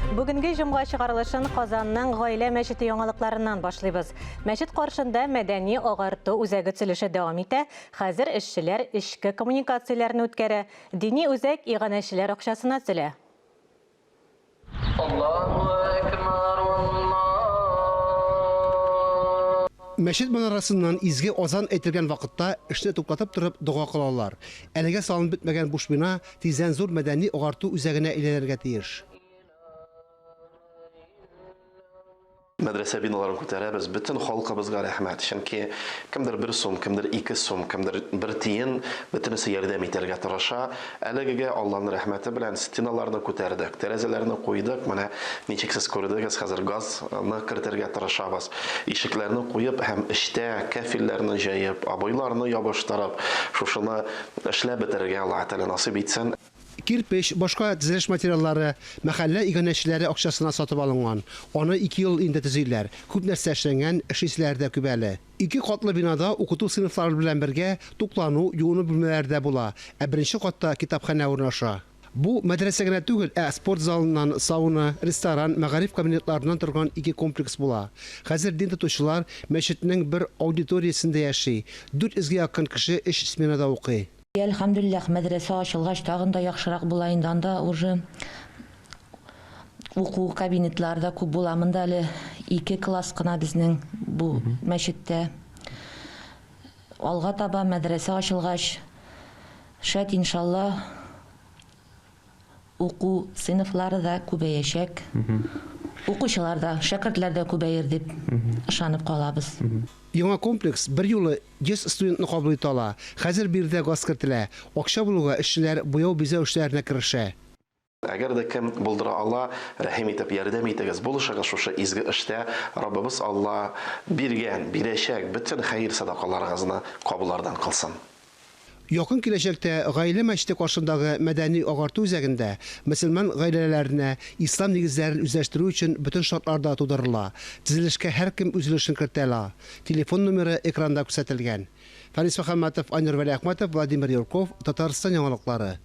Бүгенге җомга чыгарылышын Казанның Гаилә мәчете яңалыкларыннан башлыйбыз. Мәчет каршында мәдәни агарту үзәге төзелеше дәвам итә. Хәзер эшчеләр эчке коммуникацияләрне үткәрә. Дини үзәк иганәчеләр акчасына төзелә. Мәчет манарасыннан изге азан әйтелгән вакытта эшне туктатып торып дога кылалар. Әлегә салынып бетмәгән буш бина тиздән зур мәдәни-агарту үзәгенә әйләнергә тиеш. Мәдрәсә биналарын күтәрәбез, бөтен халкыбызга рәхмәт, чөнки кемдер бер сум, кемдер ике сум, кемдер бер тиен, бөтенесе ярдәм итәргә тырыша. Әлегегә Алланың рәхмәте белән стеналарны күтәрдек, тәрәзәләрне куйдык, менә ничек сез күрдегез, хәзер газны кертергә тырышабыз. Ишекләрне куеп һәм эчтә кәфилләрне җәеп, обойларны ябыштырып, шушыны эшләп бетерергә Аллаһы Тәгалә насыйп итсен. Кирпеч, башка төзелеш материаллары мәхәллә иганәчеләре акчасына сатып алынган. Аны ике ел инде төзиләр. Күп нәрсә эшләнгән, эшлиселәре дә күп әле. Ике катлы бинада укыту сыйныфлары белән бергә туклану, юыну бүлмәләре дә була, ә беренче катта китапханә урнаша. Бу мәдрәсә генә түгел, ә спорт залыннан, сауна, ресторан, мәгариф кабинетларыннан торган ике комплекс була. Хәзер дин тотучылар мәчетнең бер аудиториясендә яши, 400 гә якын кеше өч сменада укый. Әлхәмдүлилләх, мәдрәсә ачылгач тагын да яхшырак була инде, анда уже уку кабинетлары да күп була. Монда әле ике класс кына безнең бу мәчеттә. Алга таба мәдрәсә ачылгач, шәт иншалла, Уку сыйныфлары да күбәячәк. Укучылар да, шәкертләр дә күбәер дип ышанып калабыз. Яңа комплекс берьюлы 100 студентны кабул итә ала. Хәзер биредә газ кертелә. Акча булуга эшчеләр буяу-бизәү эшләренә керешә. Әгәр дә кем булдыра ала, рәхим итеп ярдәм итегез, булышыгыз шушы изге эштә, Раббыбыз Алла биргән, бирәчәк бөтен хәер-сәдакаларыгызны кабуллардан кылсын. Якын киләчәктә Гаилә мәчете каршындагы мәдәни-агарту үзәгендә мөселман гаиләләренә ислам нигезләрен үзләштерү өчен бөтен шартлар да тудырыла. Төзелешкә һәркем үз өлешен кертә ала. Телефон номеры экранда күрсәтелгән. Фәнис Мөхәммәтов, Айнур Вәлиәхмәтов, Владимир Юрков, Татарстан яңалыклары.